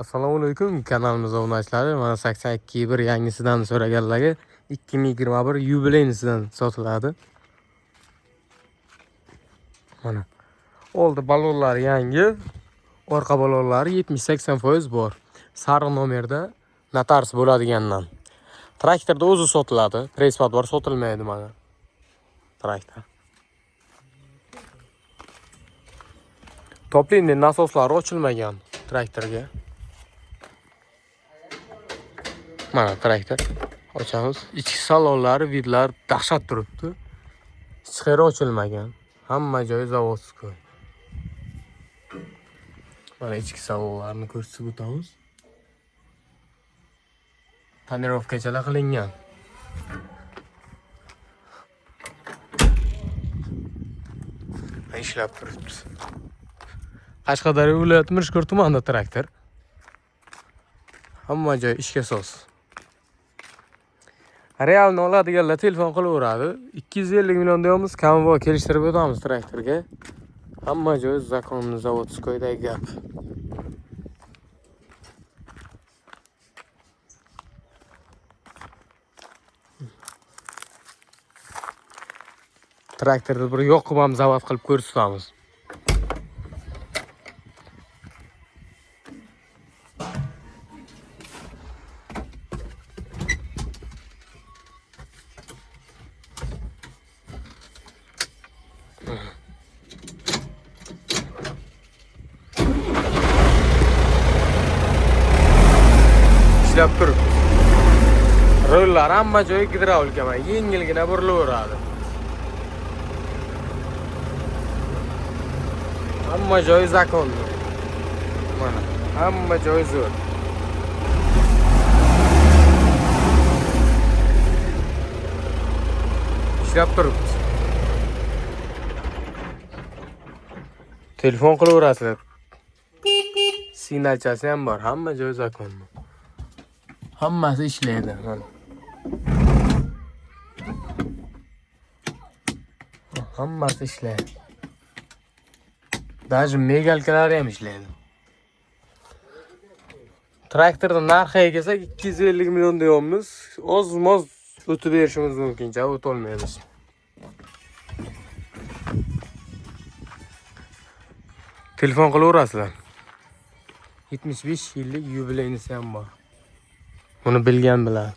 Assalomu alaykum kanalimiz obunachilari. Mana 82.1 yangisidan so'raganlarga 2021 yubileynisidan sotiladi. Mana oldi balonlari yangi, orqa balonlari 70-80% bor. Sariq nomerda notarius bo'ladigandan. Traktorda o'zi sotiladi. Press-pad bor, sotilmaydi mana. Traktor. Toplinning nasoslari ochilmagan traktorga. Mana traktor ochamiz. Ichki salonlari, vidlar dahshat turibdi. Hech qayeri ochilmagan. Hamma joyi zavodskoy. Mana ichki salonlarni ko'rsatib o'tamiz. Tonirovkachalar qilingan. Mana ishlab turibdi. Qashqadaryo viloyati Mirishkor tumanida traktor. Hamma joy ishga soz. Realni oladiganlar telefon qilaveradi. 250 million deyapmiz, kamvo kelishtirib o'tamiz traktorga. Hamma joy законный заводскойdagi gap. Traktorni bir yoqib ham zavod qilib ko'rsatamiz. Ishlab turibdi. Rullar hamma joyi gidravlika, mana yengilgina burilaveradi. Hamma joyi законный. Mana hamma joyi zo'r. Ishlab turibdi. Telefon qilaverasizlar. Signalchasi ham bor, hamma joyi законный. Hammasi ishlaydi mana. Hammasi ishlaydi. Даже megalkalari ham ishlaydi. Traktorning narxiga kelsak 250 million deyapmiz. Oz-moz o'tib berishimiz mumkin, ja o'tolmaymiz. Telefon qilaverasizlar. 75 yillik yubileynisi ham bor. Buni bilgan biladi.